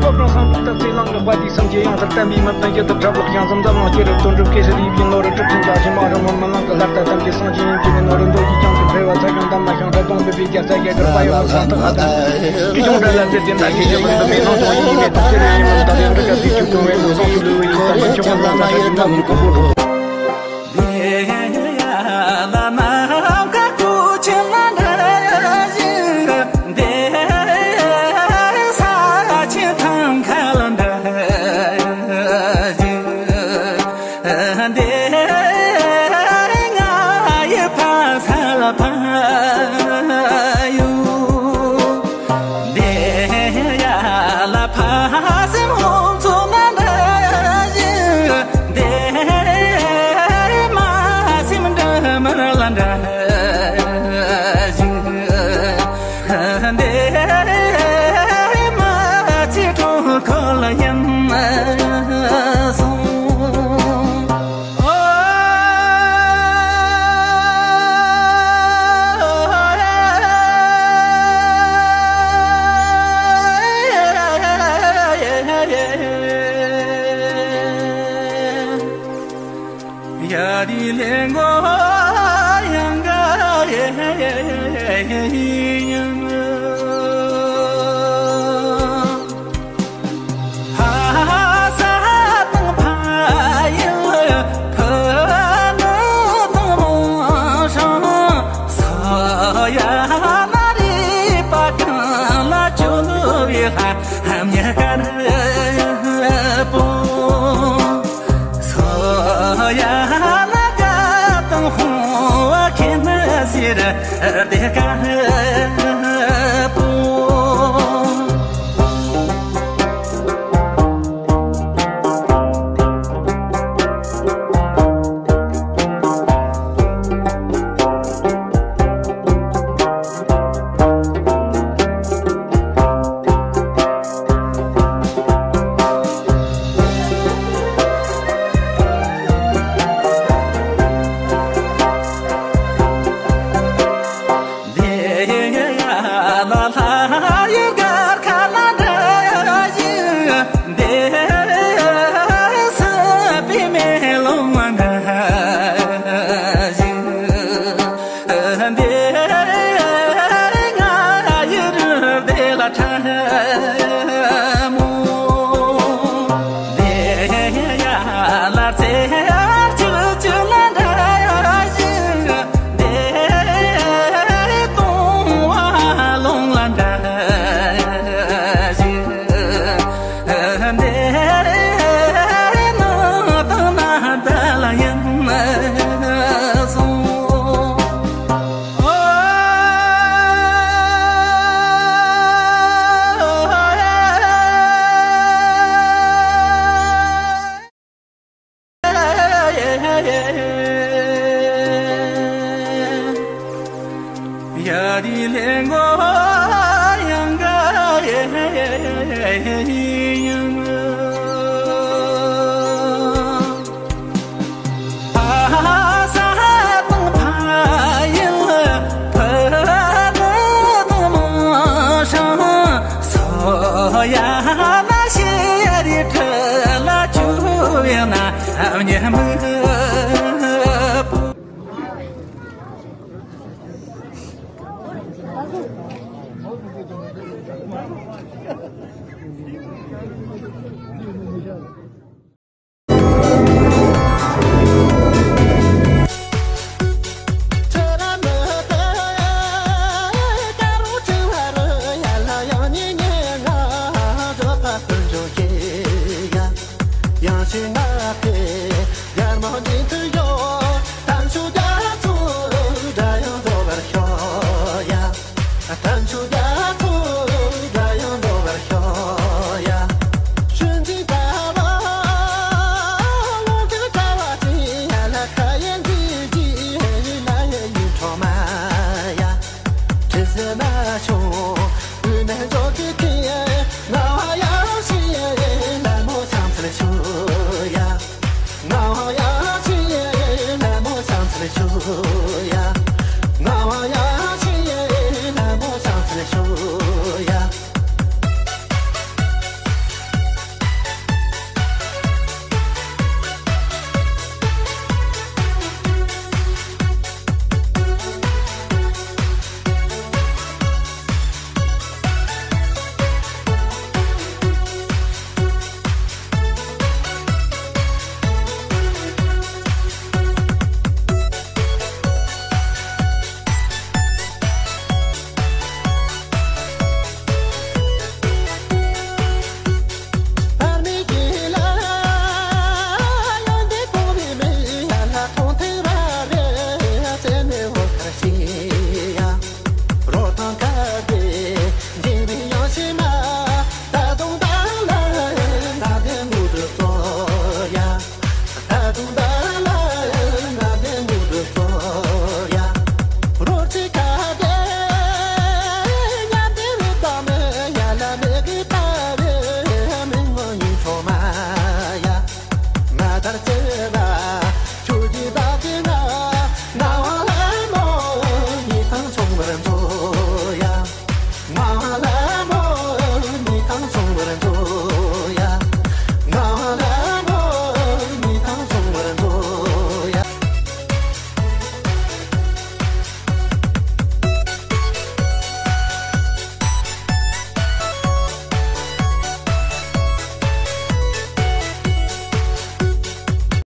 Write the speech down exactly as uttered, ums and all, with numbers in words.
སློབ་དཔོན་གསང་སྒྲུབ་རྟགས་ཚེ་གླིང་གི་དཔལ་ལྡན་སེམས་ཀྱི་དབྱངས་ལྟར། བསྟན་པའི་མི་བདུན་ཞི་བདེ་གྲྭ་ལོག་ཞིང་འཛམ་གླིང་སྐྱེ་རུ། དོན་གྲུབ་ཀེ་སར་ཡིད་བཞིན་ནོར་བུ། གྲུབ་ཆེན་བརྒྱ་བྱིན་མ་རུངས་མོན་མི་ལང་གི་ལྷ་ལྟར། ཐམས་ཅད་སངས་རྒྱས་ཡིན་གྱི་ནོར་བུ། མདོ་རྒྱུད་རྒྱ་མཚོའི་འགྲེལ་བ་ཚ་ཁྱང་དམ་མ་ཤང་། འགྲོ་དོན་སྤེལ་བའི་རྒྱལ་སྲས་རྒྱ་གར་དཔལ་ཡུལ་ལ་སངས་ཐག་ཨ་དང་། ཀྱི་ཀྱང་འདྲ་ལ་ཟེར་ཏེ་འདའ་ཁྱེད་ཀྱི་མི་འདུ་མེད་སྣང་སྟོང་ཡིན་མེད་དུ་ཟེར་བའི་ཡིན་ལ། ད་ལན་འདྲ་ག་དུས་ཆུ་དུང་བའི་མུན་སང་ཆུ་ལུ་བའི་ཡིན་ད་མི་ཆུ་ཁོང་ལ་ད་ཁྲ་ཞིག་ན་མི་ཀོ་བོ་འགྲོ།